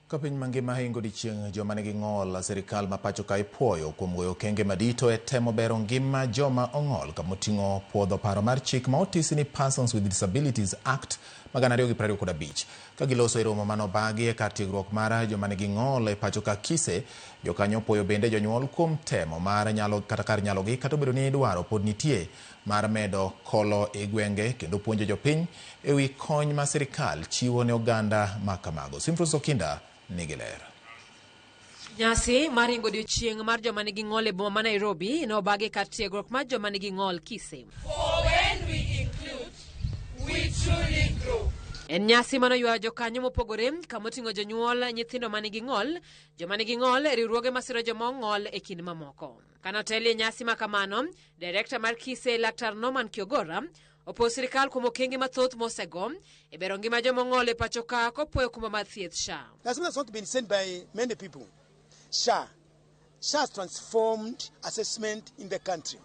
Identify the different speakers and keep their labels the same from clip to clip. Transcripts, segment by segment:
Speaker 1: Ka piny mangima hingo odiechieng' joma nigi ng'ol, sirikal ma pacho ka ipuoyo kuom goyo okenge madito e temo bero ngima joma ong'ol kamoting'o puodho paro mar chik ma otisi ni Persons with Disabilities Act ma 2025. Ka giloso e romo manobagi e kar tiegruok mar joma nigi ng'ol e pacho ka Kise, jokanyo opuoyo bende jonyuol kuom temo mar nyalo kata kar nyalogi kata obedo ni dwaro pod nitie mar medo kolo e gwenge kendo puonjo jopiny e wi kony ma sirikal chiwo ne oganda ma kamago. Simfrus Okinda nigi ler.
Speaker 2: Nyasi mar ringo odiechieng' mar joma nigi ng'ol e boma ma Nairobi nobagi kar tiegruok mar joma nigi ng'ol Kise.
Speaker 3: For when we include, we truly grow.
Speaker 2: En nyasi manoywayo jokanyo mopogore kamoting'o jonyuol, nyithindo ma nigi ng'ol, joma nigi ng'ol, riwruoge masiro joma ong'ol e kind mamoko. Kanotelie nyasi ma kamano, direkta mar Kise Laktar Norman Kiogora opuoyo sirikal kuom okenge mathoth mosego e bero ngima joma ong'ol e pacho ka kopuoyo kumba mar thieth SHA.
Speaker 4: That's something that's not been said by many people. SHA. SHA has transformed assessment in the country.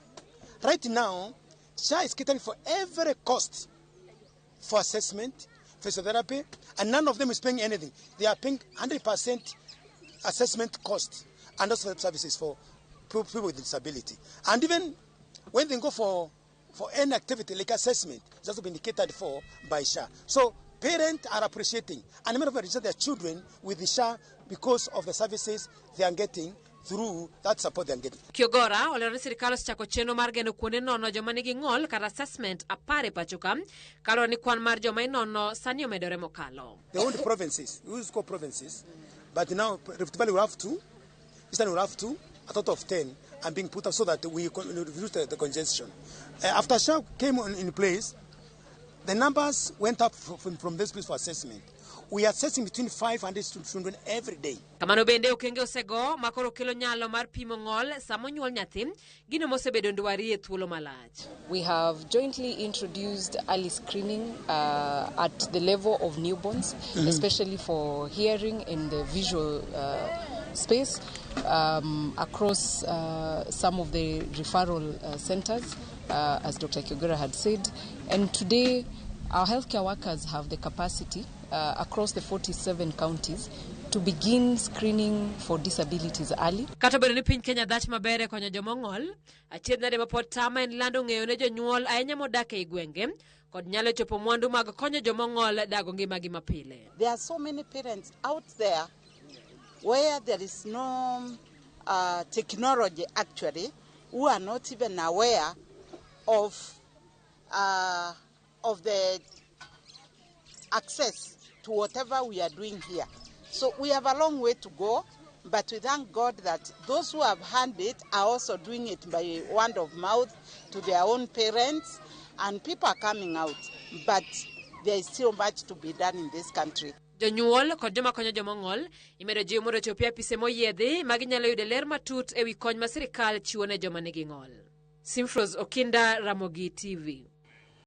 Speaker 4: Right now, SHA is catering for every cost for assessment, physiotherapy, and none of them is paying anything. They are paying 100% assessment cost and also services for people with disability. And even when they go for any activity like assessment, it's also been catered for by SHA. So parents are appreciating, and many of them register their children with the SHA because of the services they are getting through that support they are getting.
Speaker 2: Kiogora olero ni sirikal osechako chenro mar geno kuonde nono joma nigi ng'ol kata assessment 10 e pacho ka kaluwore ni kwan mar joma inono sani omedore mokalo.
Speaker 4: The old provinces, we used to call provinces, but now Rift Valley will have 2, Eastern will have 2, a total of 10, and being put up so that we reduce the congestion. After SHA came in place, the numbers went up from this place for assessment. We are assessing between 500 children every day.
Speaker 2: Kamano bende okenge osego ma koro kelo nyalo mar pimo ng'ol sama onyuol nyathi, gino mosebedo ndwari e thuolo malach.
Speaker 5: We have jointly introduced early screening at the level of newborns, especially for hearing in the visual space, across some of the referral centers, as Dr. Kiogora had said. And today, our healthcare workers have the capacity across the 47 counties to begin screening for disabilities early.
Speaker 2: Kata obedo ni piny Kenya dhach maber e konyo joma ong'ol, achiedh nade ma pod tama en lando ng'eyo ne jonyuol ahinya modak ei gwenge kod nyalo chopo mwandu mag konyo joma ong'ol dago ngimagi mapile.
Speaker 6: There are so many parents out there where there is no technology actually, who are not even aware of the access to whatever we are doing here. So we have a long way to go, but we thank God that those who have had it are also doing it by word of mouth to their own parents, and people are coming out, but there is still much to be done in this country.
Speaker 2: Jonyuol kod joma konyo joma ong'ol imedo jiw mondo ochop e apise moyiedhi ma ginyalo yude ler matut ewi kony ma sirikal chiwo ne joma nigi ng'ol. Simfros Okinda, Ramogi TV.